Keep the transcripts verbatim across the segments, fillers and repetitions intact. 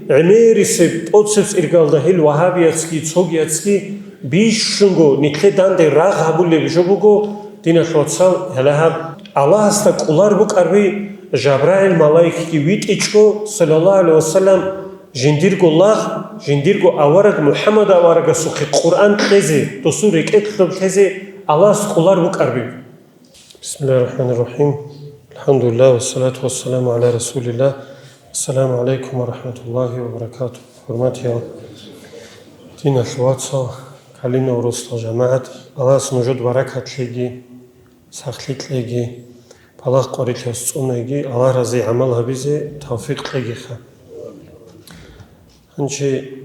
ГӀемерисеб тӀоцеб цӀиргалда гьел вагьабияцги цогияцги бищунго нилъеда данде рагъ гьабулеб жо буго, диналъ вацал, гьалагьаб Аллагьасда кӀолар букӀарби, Жабраил малаикги витӀичӀго, саллаллагьу гӀалайгьи вассалам, жиндирго лагъ, жиндирго авараг МухӀаммад аварагасухъе Къуръан кьезе, досул рекӀелъ лъезе Аллагьас кӀолар букӀарби. بسم الله الرحمن الرحيم. الحمد لله والصلاة والسلام على رسول الله. السلام عليكم ورحمة الله وبركاته. ХӀурматиял диналъ вацал, калиновросла жамагӀат, Аллагьас нужеда баракат лъеги, сахлъи кьеги, балагь къварилъи цӀунеги, Аллагь рази гӀамал гьабизе тавфикъ кьегиха. Гьанчи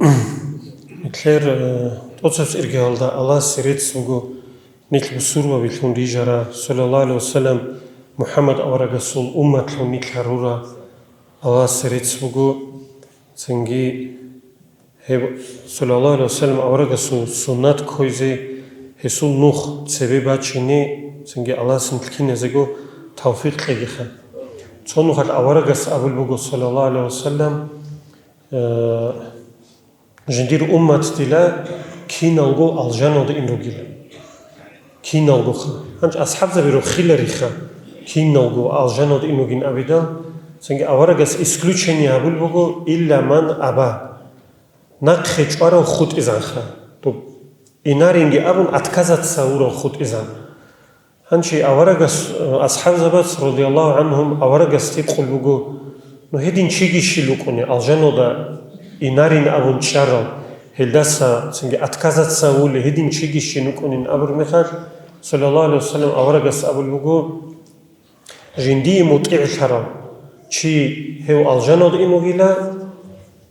нилъер, э, тӀоцеб цӀиргалда Аллагьасе рецц буго, нилъ бусурбабилъун рижара, саллаллагьу гӀалайгьи вассалам, МухӀаммад аварагасул умматлъун нилъ гьарура, Аллагьасе рецц буго. Цинги гьеб, саллаллагьу гӀалайгьи вассалам, аварагасул суннат ккойзе, гьесул нух цебе бачине, цинги Аллагьас нилъ киназего тавфикъ кьегиха. Цо нухалъ аварагас абулеб буго, саллаллагьу гӀалайгьи вассалам, э, жиндир уммат дила киналго алжаналда ин ругила. Киналгоха. Гьанчи асхӀабзаби рохилариха, киналго алжаналда ин ругин абидал, цинги аварагас исключение гьабулеб буго, илла ман аба. Нахъе чӀварав хутӀизанха. Доб инаринги абун, отказаться гьавурав хутӀизан. Гьанчи аварагас, э, асхӀабзабаз, радияллагьу гӀанхум, аварагас гьикъун буго, ну, гьедин чиги щил вукӀуни, алжаналда инарин абун чӀарал, гьелдаса цинги отказаться гьавулев гьедин чиги щин вукӀунин абураб мехалъ, саллаллагьу гӀалайгьи вассалам, аварагас абулеб буго, жиндие мутӀигӀлъарав чи гьев алжаналда ин вугила,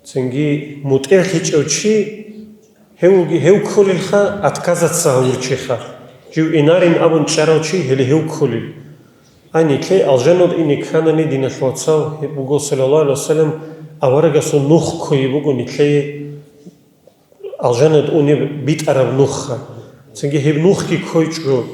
цинги мутӀигӀлъичӀев чи гьев вуги-, гьев кколилха, отказаться гьавурчиха. Жив инарин абун чӀарав чи гьеле гьев кколил. Ай, нилъее алжаналда ине кканани, диналъ вацал, гьеб буго, саллаллагьу гӀалайгьи вассалам, аварагасул нух ккое буго нилъее алжаналда унеб битӀараб нухха. Цинги гьеб нухги ккойчӀо,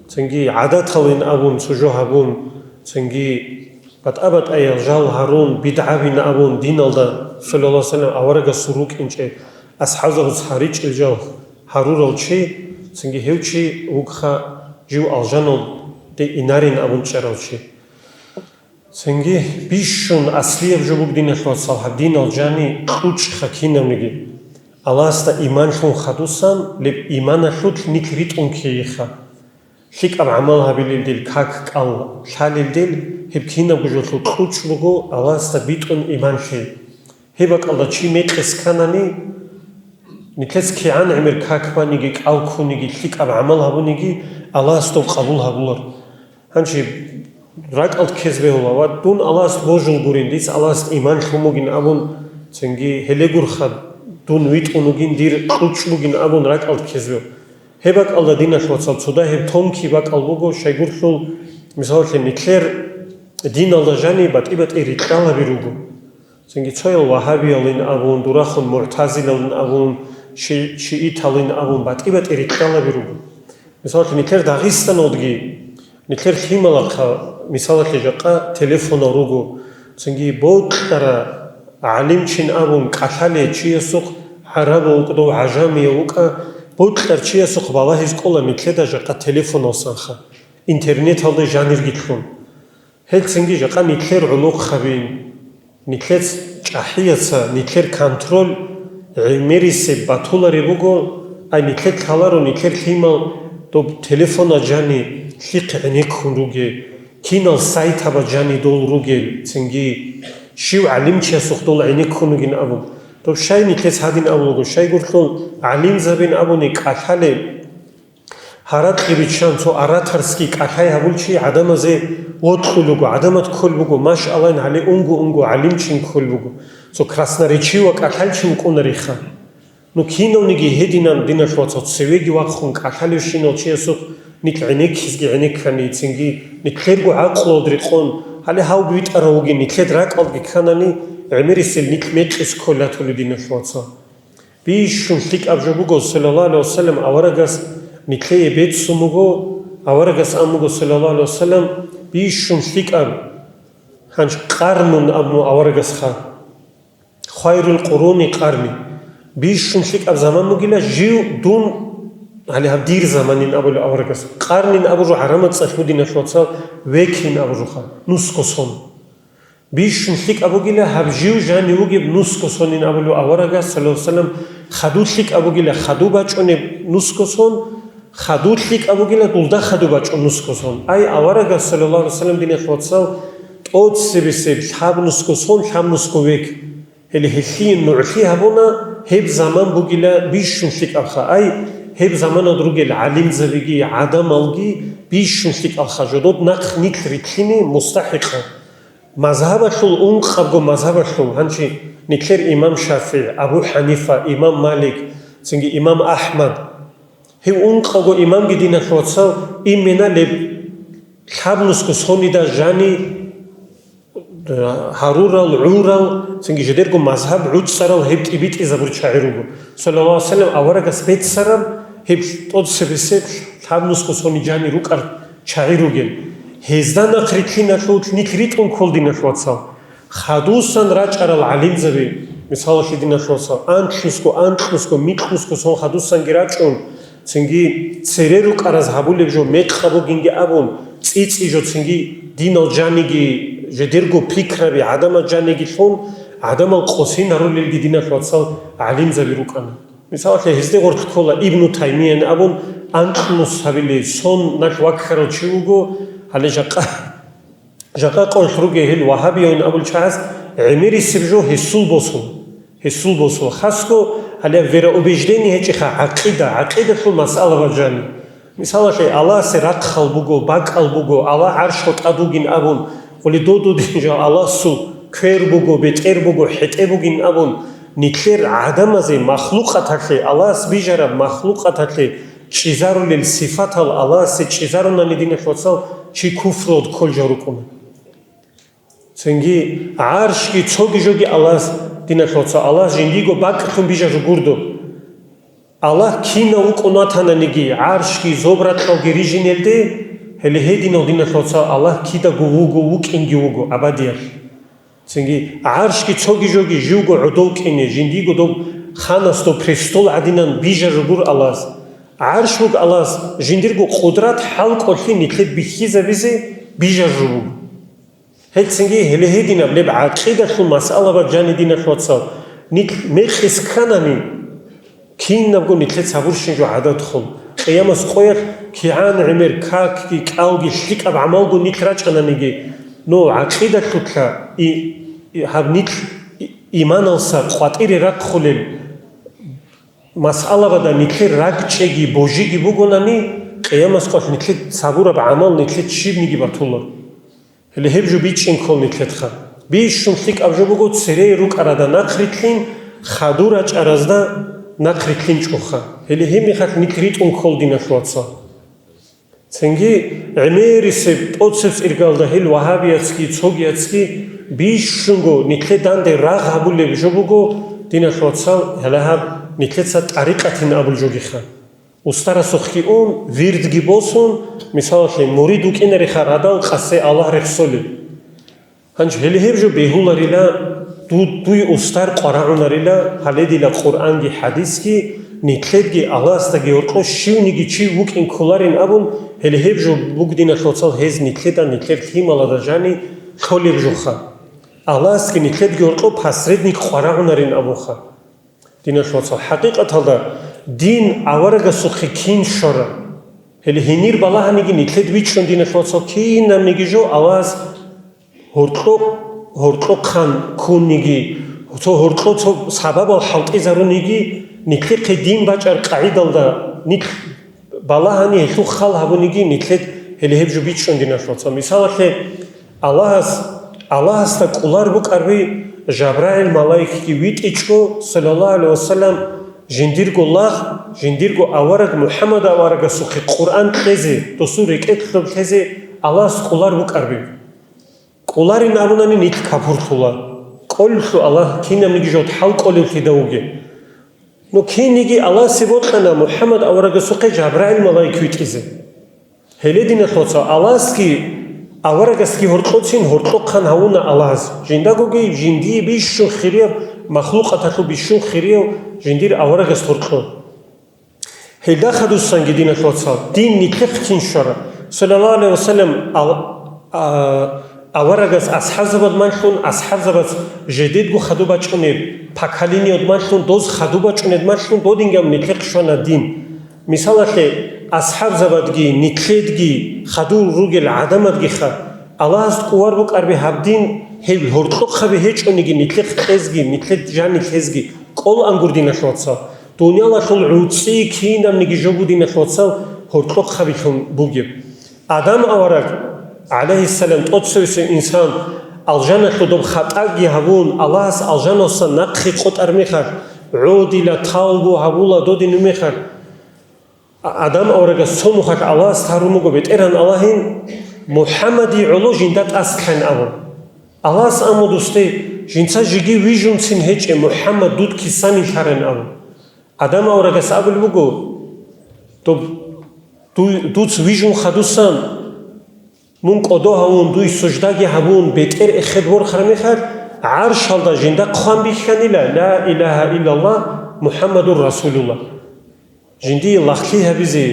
цинги гӀадаталин абун цо жо гьабун, цинги батӀа-батӀаял жал гьарун, бидгӀабин абун диналда, саллаллагьу гӀалайгьи вассалам, аварагасул рукӀинчӀеб, асхӀабзабаз гьаричӀел жал гьарурав чи, цинги гьев чи вукха жив алжаналде инарин абун чӀарав чи. Цинги бищун аслияб жо буго, диналъ вацал, гьаб динал жани кьучӀха кинавниги. Аллагьасда иман лъун хадусан, леб иманалъулъ нилъ ритӀун ккейиха. ЛъикӀаб гӀамал гьабилелдел как-кӀал лъалелдел, гьеб кинабго жолъул кьучӀ буго Аллагьасда битӀун иман лъей. Гьеб бакӀалда чи мекъис кканани, нилъец кигӀан гӀемер как баниги, кӀал ккуниги, лъикӀаб гӀамал гьабуниги, Аллагьас доб къабул гьабулар. Гьанчи ракӀалд ккезе бегьула ва дун Аллагьас божул гурин, дица Аллагьас иман лъун бугин абун, цинги гьелегурха дун витӀун вугин, дир кьучӀ бугин абун ракӀалд ккезе бегьула. Гьеб бакӀалда, диналъ вацал, цо дагьаб тонкий бакӀал буго, щайгурлъул, мисалалъе, нилъер диналда жани батӀи-батӀи рикьалаби руго. Цинги цоял вагьабиялин абун, дурахун мугӀтазилалин абун, ши-, шииталин абун, батӀи-батӀи рикьалаби руго. Мисалалъе, нилъер Дагъистаналдги, нилъер лъималахъа, мисалалъе, жакъа телефонал руго, цинги бокьара гӀалимчин абун кӀалъалей чиясухъ, гӀарабав вукӀа дов, гӀажамияв вукӀа, бокьар чиясухъ балагьиз кӀола нилъеда жакъа телефоналсанха, интернеталда жанирги лъун. Гьелцинги жакъа нилъер гӀолохъабин, нилъец чӀахӀияца, нилъер контроль гӀемерисеб батулареб буго, ай нилъер лъаларо нилъер лъимал доб телефона жани лъихъ гӀенеккун ругел, кинал сайтаба жани дол ругел, цинги щив гӀалимчиясухъ дол гӀенеккун ругин абун. Доб щай нилъец гьадин абулаго, щайгурлъул гӀалимзабин абуни кӀалъалеб, гьаракь биччан цо ораторский кӀалъай гьабулчи гӀадамазе вокьулего, гӀадамат ккол буго, машаллаин гьале унго-унго гӀалимчин ккол буго. Цо красноречиво кӀалъалчи вукӀунариха. Ну, кинавниги гьединан, диналъ вацал, цевеги вахъун кӀалъалевщинал чиясухъ нилъ гӀенеккизги гӀенеккани, цинги нилъерго гӀакълалда рекъон, гьале гьав битӀарав вугин, нилъед ракӀалдги кканани, гӀемерисел нилъ мекъис кколатулев, диналъ вацал. Бищун лъикӀаб жо буго, саллаллагьу гӀалайгьи вассалам, аварагас нилъее бецун буго, аварагас ан буго, саллаллагьу гӀалайгьи вассалам, бищун лъикӀаб, гьанж къарнун абун аварагасха. Хайрул къуруни къарни. Бищун лъикӀаб заман бугила жив дун, гьале гьаб дир заманин абулев аварагас. Къарнин абуру гӀарамат цӀалъу, диналъ вацал, векин абуруха, нусго сон. Бищун лъикӀаб бугила гьаб жив жанив вугеб нусго сонин абулев аварагас, саллаллагьу гӀалайгьи вассалам, хаду лъикӀаб бугила хаду бачӀунеб нусго сон, хаду лъикӀаб бугила дулда хаду бачӀун нусго сон. Ай, аварагас, саллаллагьу гӀалайгьи вассалам, диналъ вацал, тӀоцебесеб лъаб нусго сон, лъаб нусго век. Гьеле гьелъие нугӀлъи гьабуна, гьеб заман бугила бищун лъикӀабха. Ай, гьеб заманалда ругел гӀалимзабиги, гӀадамалги бищун лъикӀалха, жодоб нахъ нилъ рилълъине мустахӀикъа. Мазгьабалъул, ункъабго мазгьабалъул, гьанчи нилъер имам ШафигӀ, Абу ХӀанифа, имам Малик, цинги имам АхӀмад. Гьев ункъавго имамги, диналъ вацал, имена леб лъабнусго сонида жани гьарурал, гӀурал, цинги жидерго мазгьаб гӀуцӀарал гьеб тӀибитӀизабур чагӀи руго. Саллаллагьу гӀалайгьи вассалам, аварагас беццараб гьеб тӀоцебесеб лъабнусго сони жани рукӀар чагӀи ругел. Гьезда нахърилълъиналъул нилъ ритӀун ккол, диналъ вацал. Хадусан рачӀарал гӀалимзаби, мисалалъе, диналъ вацал, анлънусго, анкьнусго, микьнусго сон хадусанги рачӀун, цинги цере рукӀараз гьабулеб жо мекъаб бугинги абун, цӀи-цӀи жо цинги динал жаниги, жидерго пикраби гӀадамал жаниги лъун, гӀадамал къосин гьарулелги, диналъ вацал, гӀалимзаби рукӀана. Мисалалъе, гьезде гъорлъ ккола Ибну Таймиян абун, анкьнус гьабилей сон налъ ваккарав чи вуго, гьале жакъа Жакъа къоялъ ругел гьел вагьабиявин абулел чагӀаз гӀемерисеб жо гьесул босун. Гьесул босун. Хасго гьале вероубеждение гьечӀеха, гӀакъида, гӀакъидалъул масъала бажани. Мисалалъе, Аллагьасе рахъал буго, бакӀал буго, Аллагь гӀаршго тӀад вугин абун, хъули додудин жо Аллагьасул квер буго, бетӀер буго, хӀетӀе бугин абун, нилъер гӀадамазе, махлукъаталъе, Аллагьас бижараб махлукъаталъе, чӀезарулел сифатал Аллагьасе чӀезарунани, диналъ вацал, чи куфруялда кколжал рукӀуна. Цинги гӀаршги цоги жоги Аллагьас, диналъ вацал, Аллагьас жиндиего бакӀлъун бижару гурдо. Аллагь кинав вукӀун ватананиги, гӀаршги зоб-ракьалги рижинелде, гьеле гьединал, диналъ вацал, Аллагь кидаго вуго, вукӀинги вуго абадиялъ. Цинги гӀаршги цоги жоги живго гӀодов кӀине, жиндиего доб ханас доб престол гӀадинан бижару гур Аллагьас. ГӀарш вуг Аллагьас жиндирго къудрат хӀалкӀолъи нилъер бихьизабизе бижару вуго. Гьелцинги гьеле гьединаб леб гӀакъидалъул масъала бажани, диналъ вацал, нилъ мекъис кканани, Кинабго нилъеца гьабурщин жо гӀадатхун, Къиямас къоялъ кигӀан гӀемер какги, кӀалги, лъикӀаб гӀамалго нилъ рачӀананиги, ну, гӀакъидалъулъа и, и, гьаб нилъ и, иманалса къватӀире рахъулел масъалабада нилъер ракӀчӀеги божиги бугонани, Къиямас къоялъ нилъеца гьабураб гӀамал нилъеца щибниги батулар. Гьеле гьеб жо бичӀчӀин ккол нилъеца. Бищун лъикӀаб жо буго церей рукӀарада нахърилълъин, хадур рачӀаразда нахърилълъинчӀоха. Гьеле гьеб мехалъ нилъ ритӀун ккол, диналъ вацал. Цинги гӀемерисеб тӀоцеб цӀиргалда гьел вагьабияцги цогияцги бищунго нилъе данде рагъ гьабулеб жо буго, диналъ вацал, гьеле гьаб нилъеца тӀарикъатин абул жогиха. Устарасухъги ун, вирдги босун, мисалалъе, мурид вукӀинариха радал къасе Аллагь рехсолеб. Гьанже гьеле гьеб жо бегьуларила, ду-, дуй устар къварагӀунарила, гьале дила Къуръанги хӀадисги, нилъедги Аллагьасдаги гьоркьо щивниги чи вукӀин кколарин абун, гьеле гьеб жо бугдиналъуцал гьез нилъеда, нилъер лъималада жани лъолеб жоха. Аллагьасги нилъедги гьоркьо посредник къварагӀунарин абуха. Диналъ вацал, хӀакъикъаталда дин аварагасухъе кин щвара? Гьеле гьенир балагьаниги нилъед вичӀчӀун, диналъ вацал, кинабниги жо Аллагьас гьоркьо-, гьоркьохъан ккуниги, цо гьоркьо цо сабабал хӀалтӀизаруниги, нилъехъе дин бачӀар къагӀидалда нилъ балагьани гьелъул хал гьабуниги нилъед гьеле гьеб жо бичӀчӀун, диналъ вацал. Мисалалъе, Аллагьас, Аллагьасда кӀолар букӀарби Жабраил малаикги витӀичӀо, саллаллагьу гӀалайгьи вассалам, жиндирго лагъ, жиндирго авараг МухӀаммад аварагасухъе Къуръан кьезе, досул рекӀелъ лъезе Аллагьас кӀолар букӀарби. КӀоларин абунани нилъ капурлъула. КӀолелъул Аллагь кинабниги жо хӀал кӀолевлъидав вугев. Ну кинниги Аллагьасе бокьана МухӀаммад аварагасухъе Жабраил малаик витӀизе. Гьеле, диналъ вацал, Аллагьасги аварагасги гьоркьоцин гьоркьохъан гьавуна Аллагьас. Жиндагоги жиндие бищун хирияб Махлукъаталъул бищун хирияв жиндир аварагас гьоркьо. Гьелда хадусанги, диналъул вацал, дин нилъехъ кин щвара? Саллаллагьу гӀалайгьи вассалам, ал-, а, аварагас асхӀабзабад манлъун, асхӀабзабаз жедедго хадуб бачӀунеб, поколениеяд манлъун, доз хадуб бачӀунеб манлъун, додинги абун нилъехъ щвана дин. Мисалалъе, асхӀабзабадги, нилъедги, хадур ругел гӀадамадгиха, Аллагьас кӀувар букӀарби гьаб дин, гьеб гьоркьохъаби гьечӀониги, нилъехъ кьезги, нилъед жанилъезги кӀолаангур, диналъул вацал. Дуниялалъул гӀуцӀи кинабниги жо бугин, диналъул вацал, гьоркьохъабилъун бугеб. Адам авараг, гӀалайгьиссалам, тӀоцевесев инсан, алжаналъул доб хатӀаги гьабун, Аллагьас алжаналъуса нахъе къотӀар мехалъ, гӀодила, тавбу гьабула додинаб мехалъ, А-, Адам аварагас цо нухалъ Аллагьас гьарун буго: «БетӀергьан Аллагьин, МухӀаммадие гӀоло жинда тӀасалъан», – абун. Аллагьас аму дусде: «Жинца жеги вижунцин гьечӀе, МухӀаммад дуд кисанилъарин», – абун. Адам аварагас абулеб буго: «Доб-, дуй-, дуц вижун хадусан, мун кӀодо гьавун, дуй суждаги гьабун, бетӀер эхед ворхар мехалъ, гӀаршалда жинда хъван бихьанила: „Ла илагьа иллаллагь, МухӀаммадур Расулуллагь“». Жиндие лагълъи гьабизе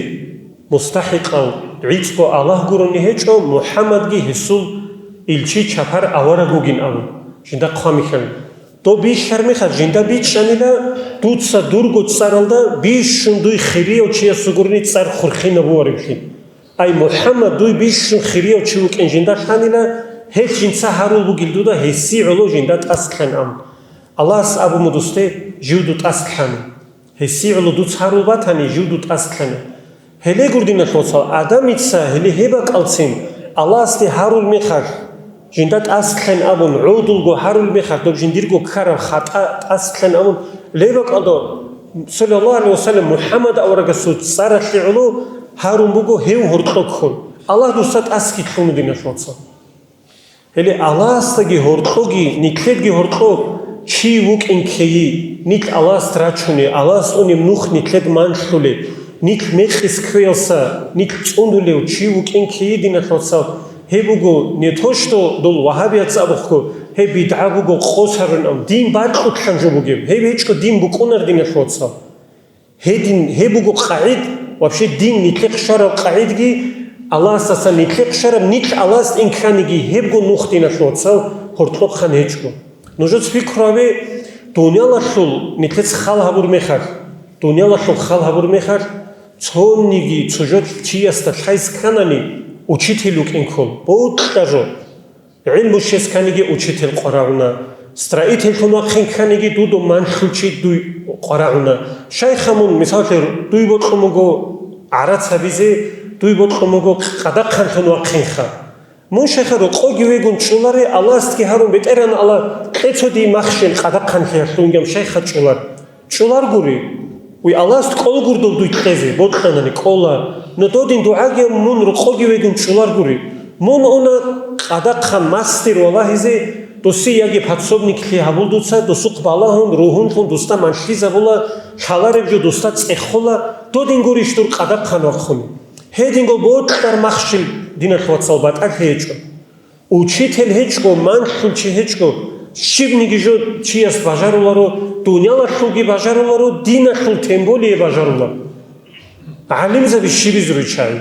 мустахӀикъав гӀицӀго Аллагь гурони гьечӀо, МухӀаммадги гьесул илчи, чапар, авараг вугин абун, жинда хъван бихьанила. Доб бихьар мехалъ жинда бичӀчӀанила: «Дуца дурго цӀаралда бищун дуй хирияв чиясул гурони цӀар хурхинаб буваревлъи. Ай, МухӀаммад, дуй бищун хирияв чи вукӀин жинда лъанила, гьелъ жинца гьарул бугел дуда гьесие гӀоло жинда тӀасалъан», – абун. Аллагьас абун буго дусде: «Жив дуд тӀасалъана». Гьесие гӀоло дуц гьарул батани, жив дуд тӀасалъана. Гьеле гур, диналъул вацал, Адамица гьеле гьеб бакӀалцин Аллагьасде гьарул мехалъ, жинда тӀасалъан абун, гӀодулго гьарул мехалъ, доб жиндирго ккараб хатӀа тӀасалъан абун, гьеб бакӀалда, саллаллагьу гӀалайгьи вассалам, МухӀаммад аварагасул цӀаралъе гӀоло гьарун буго гьев гьоркьо ккун. Аллагь дуца тӀасги лъуна, диналъул вацал. Гьеле Аллагьасдаги гьоркьоги, нилъедги гьоркьо чи вукӀин ккейи, нилъ Аллагьас рачуни, Аллагьас унеб нух нилъед манлъулеб, нилъ мекъис кквеялса нилъ цӀунулев чи вукӀин ккейи, диналъул вацал, гьеб буго не то что дол вагьабияца абухъго, гьеб бидгӀа буго, къосарун абун, дин бакьулъан жо бугеб, гьеб гьечӀо дин букӀунар, диналъул вацал. Гьедин, гьеб буго къагӀид, вообще дин нилъехъ щвараб къагӀидги, Аллагьасдасан нилъехъ щвараб, нилъ Аллагьасде инканиги, гьебго нух, диналъул вацал, гьоркьохъан гьечӀо. Нужец пикру гьабе, дуниялалъул нилъец хал гьабур мехалъ, дуниялалъул хал гьабур мехалъ, цониги цо жо чиясда лъайс кканани, учитель вукӀин ккол, бокьа жо. ГӀилму щвес кканиги учитель къварагӀуна, строительлъун вахъин кканиги дудул манлъул чи дуй къварагӀуна. Щайха мун, мисаллъи, дуй бокьун буго гӀарац гьабизе, дуй бокьун буго къадахъанлъун вахъинха. Мун щайха рокъоги вегун чӀоларе, Аллагьасдги гьарун: «БетӀергьан Аллагь, кье цо дие махщел къадахъанлъиялъунгам», щайха чӀолар? ЧӀоларгури. Уй Аллагьас кӀолгурдав дуй кьезе, бокьанани кӀола. Но додин дугӀаги мун рокъоги вегун чӀоларгури. Мун уна къадахъан мастер валагьизе, досе яги подсобниклъи гьабул дуца, досухъ балагьун, ругьунлъун дусда манлъизабула, лъалареб жо дусда цӀехола, додин гурищ дур къадахъан вахъуни. Гьединго бокьар махщел, диналъул вацал, батӀалъи гьечӀо. Учитель гьечӀо, манлъул чи гьечӀо, щибниги жо чияс бажаруларо, дуниялалъулги бажаруларо, диналъул тем более бажарула. ГӀалимзаби щибизе ругел чагӀи?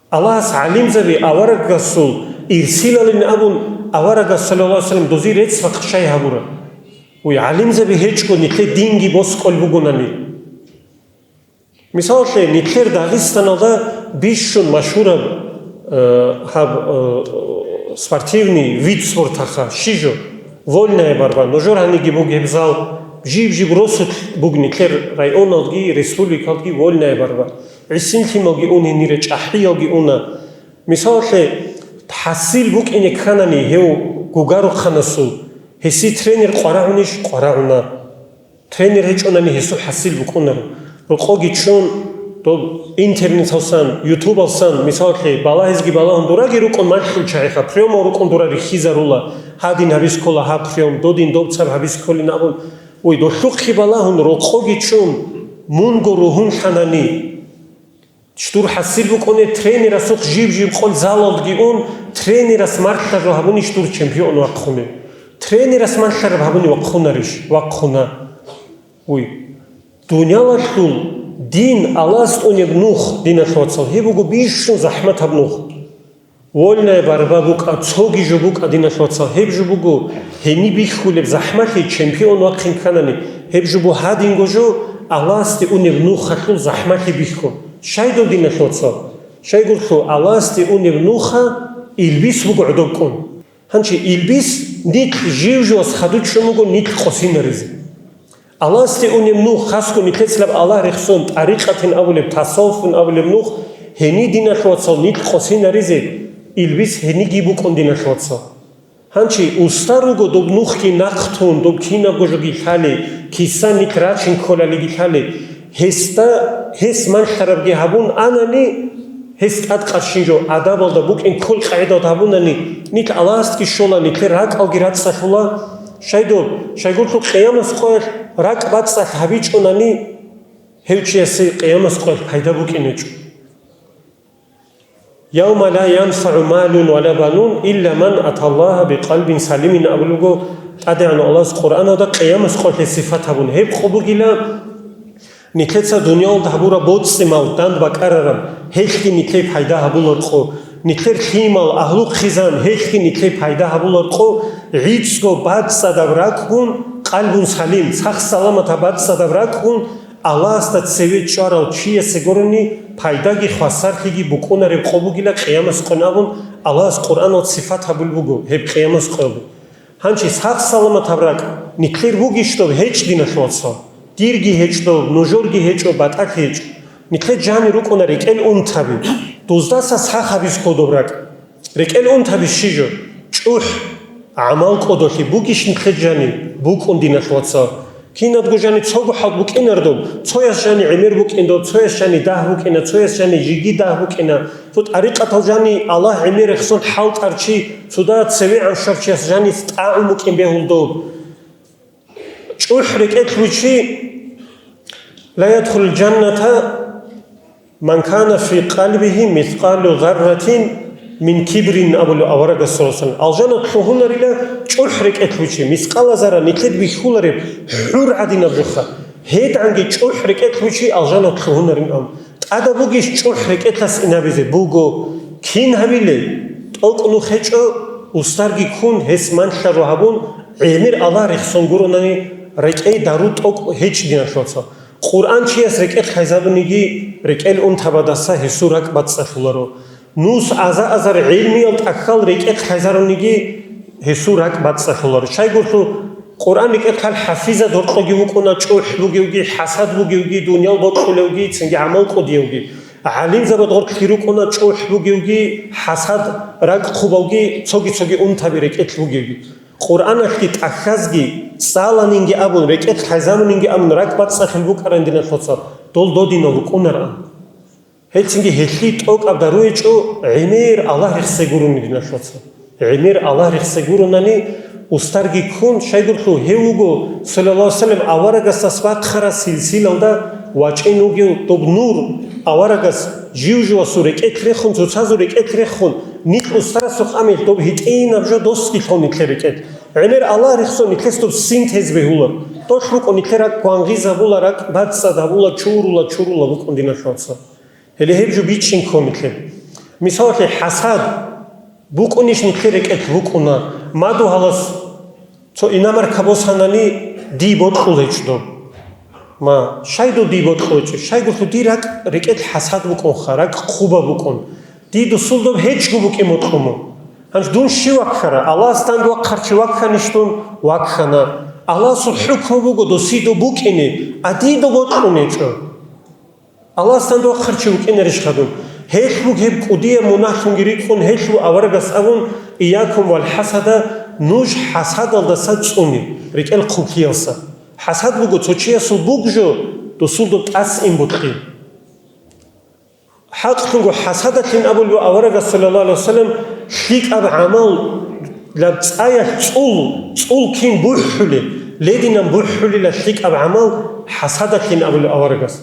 Аллагьас гӀалимзаби аварагасул ирсилалин абун, аварагас, саллаллагьу гӀалайгьи вассалам, дозие рецц-бахъ щай гьабура? Уй гӀалимзаби гьечӀо, нилъер динги боскӀол бугонани. Мисаллъе, нилъер Дагъистаналда бищун машгьураб, э, гьаб, э, спортивный вид спортаха, щи жо, вольная борьба. Нужер гьаниги бугеб зал, жиб-жиб росулъ буг нилъер районалдги, республикалдги вольная борьба. ГӀисин лъималги ун гьенире, чӀахӀиялги уна. Мисаллъе, хӀасил букӀине кканани гьев гугарухъанасул, гьесие тренер къварагӀунищ? КъварагӀуна. Тренер гьечӀонани гьесул хӀасил букӀунаро. Рокъоги чӀун, доб интернеталсан, ютубалсан, мисаллъе, балагьизги балагьун дураги рукӀун малъул чагӀиха, приёмал рукӀун дура рихьизарула, гьадин гьабиз ккола гьаб приём, додин добцаб гьабиз кколин абун. Ой, долъухъе балагьун, рокъоги чӀун, мунго ругьунлъанани. Дур хӀасил букӀуне тренерасухъ жиб-жиб къол залалги ун, тренерас мархӀлъа жо гьабунищ дур чемпион вахъуне? Тренерас малъараб гьабуни вахъунарищ? Вахъуна. Уй. Дуниялалъул дин, Аллагьас тӀунеб нух, диналъул вацал, гьеб буго бищун захӀматаб нух. Вольная борьба букӀа, цоги жо букӀа, диналъул вацал, гьеб жо буго гьениб бихьулеб захӀмалъи, чемпион вахъин кканани, гьеб жо буго гьадинго жо, Аллагьасде унеб нухалъул захӀмалъи бихьун. Щайдул, диналъул вацал? Щайгурлъу, Аллагьасде унеб нуха илбис буго гӀодобкӀун. Гьанчи илбис нилъ жив-живас хадув чӀун буго нилъ къосинаризе. Аллагьасде унеб нух, хасго нилъецалаб Аллагь рехсон, тӀарикъатин абулеб, тасаввуфун абулеб нух, гьениб, диналъул вацал, нилъ къосинаризе илбис гьениги букӀун, диналъул вацал. Гьанчи устар руго доб нухги нахътун, доб кинабго жоги лъали, киса нилъ рачин кколалиги лъали, гьесда, гьес малъарабги гьабун анани, гьес тӀадкъарщин жо адабалда букӀин ккол къагӀидалда гьабунани, нилъ Аллагьасги щола, нилъер ракӀалги рацӀцӀалъула. Щайдул, щайгурлъу къиямас къоялъ ракӀ бацӀцӀалъ гьабичӀунани, гьев чиясе къиямас къоялъ пайда букӀинечӀо. «Явма ла янфагӀу малун ва ла банун илла ман аталлагьа бикъалбин салимин», абулеб буго ТӀадегӀанав Аллагьас Къуръаналда къиямас къоялъе сифат гьабун. Гьеб къо бугила, нилъеца дуниялалда гьабураб боцӀи-мал дандбакӀарараб, гьелъги нилъее пайда гьабулар къо. Нилъер лъимал, агьлу-хъизан, гьелъги нилъее пайда гьабулар къо. ГӀицӀго бацӀцӀадаб ракӀгун, къалбун салим, сах-саламатаб бацӀцӀадаб ракӀгун, Аллагьасда цеве чӀварав чиясе гурони пайдаги хвасарлъиги букӀунареб къо бугила къиямас къоялъ абун, Аллагьас Къуръаналда сифат гьабулеб буго гьеб къиямас къоялъ. Гьанчи сах-саламатаб ракӀ нилъер бугищ доб? ГьечӀ, диналъул вацал. Дирги гьечӀ доб, нужерги гьечӀо, батӀалъи гьечӀ. Нилъер жани рукӀуна рекӀел унтаби. Дуздаса сах гьабизе ккола доб ракӀ. РекӀел унтаби щиб жо? ЧӀухӀ, гӀамал кӀодолъи бугищ нилъер жани? БукӀун, диналъул вацал. Кинадго жани цого хӀал букӀинар доб, цояс жани гӀемер букӀин доб, цояс жани дагь букӀина, цояс жани жеги дагь букӀина. Цо тӀарикъатал жани Аллагь гӀемер рехсон хӀалтӀар чи, цода цеве гӀаншар чияс жани тӀагӀун букӀин бегьул доб. ЧӀухӀ рекӀелъ вичи, ла ядхулул жанната ман кана фи къалбигьи мискъалу зарратин мин кибрин, абулеб аварагас, саллаллагьу гӀалайгьи ва саллам. Алжанат лъугьунарила чӀухӀ рекӀелъ вичи, мискъала зарра, нилъер бихьулареб хӀур гӀадинаб жоха. ГьедгӀанги чӀухӀ рекӀелъ вичи алжанат лъугьунарин ам. ТӀадаб бугищ чӀухӀ рекӀелъас инабизе? Буго. Кин гьабилей? ТӀокӀ нух гьечӀо, устарги ккун, гьес малъараб гьабун, гӀемер Аллагь рехсон гуронани, рекӀей дару тӀокӀ гьечӀ, диналъул вацал. Къуръан чияс рекӀелъ хӀайзабуниги, рекӀел унтабадаса гьесул ракӀ бацӀцӀалъуларо. Нус аза-азар гӀелмиял тӀахьал рекӀелъ хӀайзаруниги, гьесул ракӀ бацӀцӀалъуларо. Щайгурлъу, Къуръан рекӀелъ хӀал хӀафизад гьоркьоги вукӀуна чӀухӀ бугевги, хӀасад бугевги, дуниял бокьулевги, цинги гӀамал кӀудиявги. ГӀалимзабад гъоркьги рукӀуна чӀухӀ бугевги, хӀасад, ракӀ хъубавги, цоги-цоги унтаби рекӀелъ бугевги. Къуръаналъги тӀахьазги, цӀаланинги абун, рекӀелъ хӀайзабунинги абун, ракӀ бацӀцӀалъун букӀаран, диналъул вацал, дол додинал рукӀунаран. Гьелцинги гьелъие тӀокӀаб дару гьечӀо, гӀемер Аллагь рехсей гурони, диналъул вацал. ГӀемер Аллагь рехсей гуронани, устарги ккун, щайгурлъу гьев вуго, саллаллагьу гӀалайгьи ва саллам, аварагасдас бахъараб силсилалда вачӀин вугев доб нур, аварагас жив-живасул рекӀелъ рехун, цоцазул рекӀелъ рехун, нилъ устарасухъ амел доб гьитӀинаб жо досги лъун нилъер рекӀелъ. ГӀемер Аллагь рехсон нилъес доб синтез бегьулар. Долъ рукӀун нилъер ракӀ гвангъизабула, ракӀ бацӀцӀадабула, чурула, чурула букӀун, диналъул вацал. Гьеле гьеб жо бичӀчӀин ккун нилъер. Мисалалъе, хӀасад букӀунищ нилъер рекӀелъ? БукӀуна. Мадугьалас цо иномарка босанани, дие бокьулеб гьечӀо доб. Ма, щайдул дие бокьулеб гьечӀо? Щайгурлъу дир ракӀ, рекӀелъ хӀасад букӀунха, ракӀ хъубаб букӀун. Дие досул доб гьечӀго букӀин бокьун. Гьанже дун щив ваккара? Аллагьасда данде вахъарав чи вакканищ дун? Ваккана. Аллагьасул хӀукму буго досие доб букӀине, а дие доб бокьун гьечӀо. Аллагьасда данде вахъарав чи вукӀинарищха дун? Гьелъ буго гьеб кӀудияб мунагьлъунги рикӀкӀун, гьелъ буго аварагас абун: «Ийякум вал хӀасада», нуж хӀасадалдаса цӀуне, рекӀел хъублъиялдаса. ХӀасад буго цо чиясул буг жо, досул доб тӀаса ин бокьи. ХӀакълъунго, хӀасадалъин абулеб аварагас, саллаллагьу гӀалайгьи ва саллам, лъикӀаб гӀамал, лаб цӀаялъ цӀул, цӀул кин бухӀулеб, лединан бухӀулила лъикӀаб гӀамал хӀасадалъин абулеб аварагас.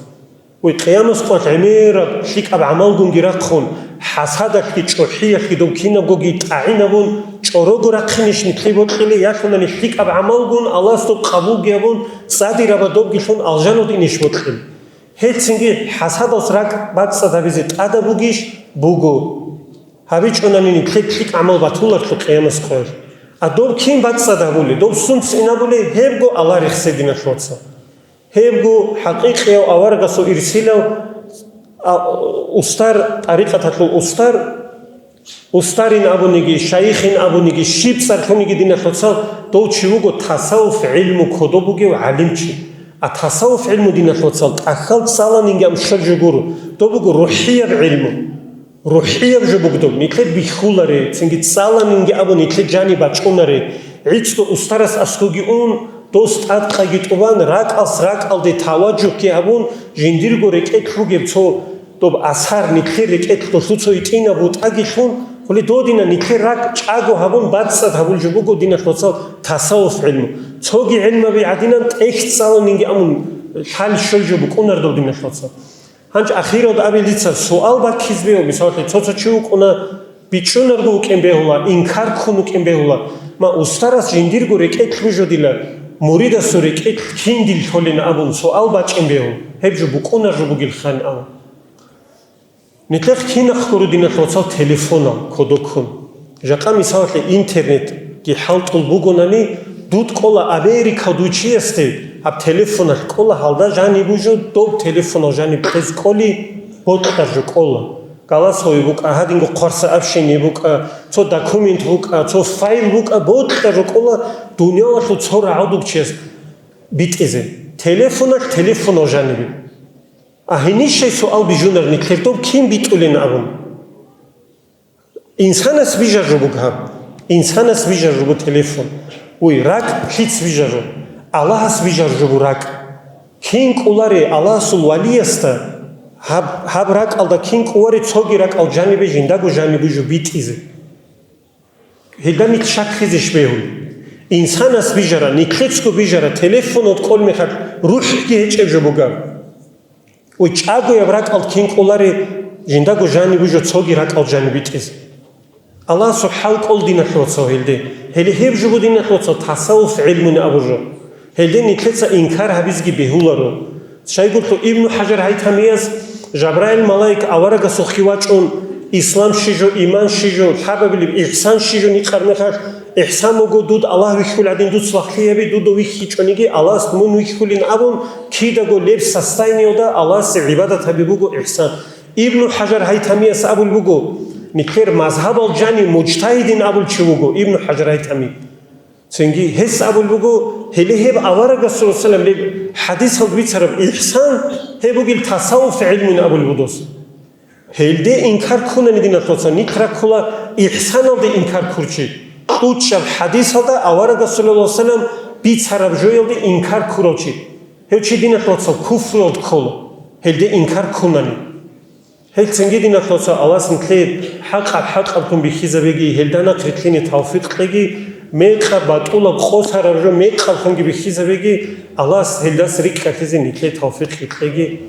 Ой, къиямас къоялъ гӀемераб лъикӀаб гӀамалгунги рахъун, хӀасадалъги чӀухӀиялъги дов кинабгоги тӀагӀинабун, чӀорого рахъинищ нилъее бокьилей, ялъунани лъикӀаб гӀамалгун Аллагьас доб къабулги гьабун, цӀадираба добги лъун алжаналде инищ бокьил? Гьелцинги хӀасадалъ ракӀ бацӀцӀад гьабизе тӀадаб бугищ? Буго. ГьабичӀонани нилъер лъикӀ гӀамал батуларо къиямас къоялъ. А доб кин бацӀцӀад гьабулей, доб сунц инабулей, гьебго Аллагь рехсе, диналъ вацал. Гьебго хӀакъикъияв аварагасул ирсилав, а, устар, тӀарикъаталъул устар, устарин абуниги, шайихин абуниги, щиб цӀар лъуниги, диналъ вацал, дов чи вуго тасаввуф гӀилму кодоб бугев гӀалимчи. А тасаввуф гӀилму, диналъ вацал, тӀахьал цӀаланинги ам щвел жо гуро, доб буго рухӀияб гӀилму. РухӀияб жо бугдул, нилъер бихьуларе, цинги цӀаланинги абун нилъер жаниб бачӀунаре, гӀицӀго устарас аскоги ун, дос тӀадкъаги тӀубан, ракӀалъ ракӀалде таваджухъги гьабун, жиндирго рекӀелъ бугеб цо доб асар нилъер рекӀелъ долъуцо итӀинаб бутӀаги лъун, хъули додина нилъер ракӀ чӀаго гьабун бацӀцӀад гьабул жо буго, диналъ вацал, тасаввуф гӀилму. Цоги гӀилмаби гӀадинан тӀехь цӀаланинги амун лъал щвел жо букӀунардал, диналъ вацал. Гьанже ахиралда абил дица суал баккизе бегьу, мисаллъи, цо-цо чи вукӀуна, бичӀчӀунарго вукӀин бегьула, инкар ккун вукӀин бегьула, ма устарас жиндирго рекӀелъ бужо дила, муридасул рекӀелъ кин дил лъолин абун суал бачӀин бегьу, гьеб жо букӀунар жо бугилхъан абун. Нилъехъ кинахъ гуро, диналъ вацал, телефонал кодоккун. Жакъа, мисаллъи, интернетги хӀалтӀул бугонани, дуд кӀола Америкал дуй чиясде, гьаб телефоналъ кӀола, гьалда жаниб бужо, доб телефонал жаниб кьез кӀоли, бокьар жо кӀола. Голосовой букӀа, гьадинго хъварса общение букӀа, цо документ букӀа, цо файл букӀа, бокьар жо кӀола, дуниялалъул цо рагӀудуб чияс битӀизе. Телефоналъ телефонал жанибе. А гьенищай суал бижунар нилъер доб кин битӀулин абун. Инсанас бижар жо буго гьаб. Инсанас бижар жо буго телефон. Уй, ракӀ лъиц бижаро? Аллагьас бижар жо буго ракӀ. Кин кӀоларе Аллагьасул валиясда, гьаб, гьаб ракӀалда кин кӀоларе цоги ракӀал жанибе жиндаго жанибе жо битӀизе? Гьелда нилъ щаклъизеш бегьул. Инсанас бижара, нилъецго бижара, телефонал кӀол мехалъ рухӀги гьечӀеб жо бугаб. Ой, чӀагояб ракӀал кин кӀоларе, жиндаго жаниб бужо цоги ракӀал жаниб битӀизе. Аллагьасул хӀал кӀол, диналъ вацал, гьелде. Гьеле гьеб жо буго, диналъ вацал, тасаввуф гӀилмуни абур жо. Гьелде нилъеца инкар гьабизги бегьуларо. Щайгурлъу Ибну ХӀажар ХӀайтамияс Жабраил малаик аварагасухъе вачӀун, ислам щи жо, иман щи жо, лъабабилеб ихсан щи жо никъар мехалъ, ихсан буго дуд Аллагь вихьул гӀадин дуц лагълъи гьаби, дуда вихьичӀониги Аллагьас мун вихьулин абун, кидаго леб состояниялда Аллагьасе гӀибадат гьаби буго ихсан. Ибну ХӀажар ХӀайтамияс абулеб буго, нилъер мазгьабал жанив мужтагьидин абулев чи вуго Ибну ХӀажар ХӀайтами. Цинги гьес абулеб буго, гьеле гьеб аварагас, саллаллагьу гӀалайгьи ва саллам, гьеб хӀадисалда бицараб ихсан, гьеб бугел тасаввуф гӀилмуни абулеб буго дос. Гьелде инкар ккунани, диналъ вацал, нилъ раккула ихсаналде инкар ккурав чи, кьучӀаб хӀадисалда аварагас, саллаллагьу гӀалайгьи ва саллам, бицараб жоялде инкар ккурав чи. Гьев чи, диналъ вацал, куфруялда ккола, гьелде инкар ккунани. Гьелцинги, диналъ вацал, Аллагьас нилъее хӀакъаб хӀакъаблъун бихьизабеги, гьелда нахърилълъине тавфикъ кьеги, мекъаб батӀулаб къосараб жо мекъаблъунги бихьизабеги, Аллагьас гьелдаса рикӀкӀалъизе нилъее тавфикъ кьеги.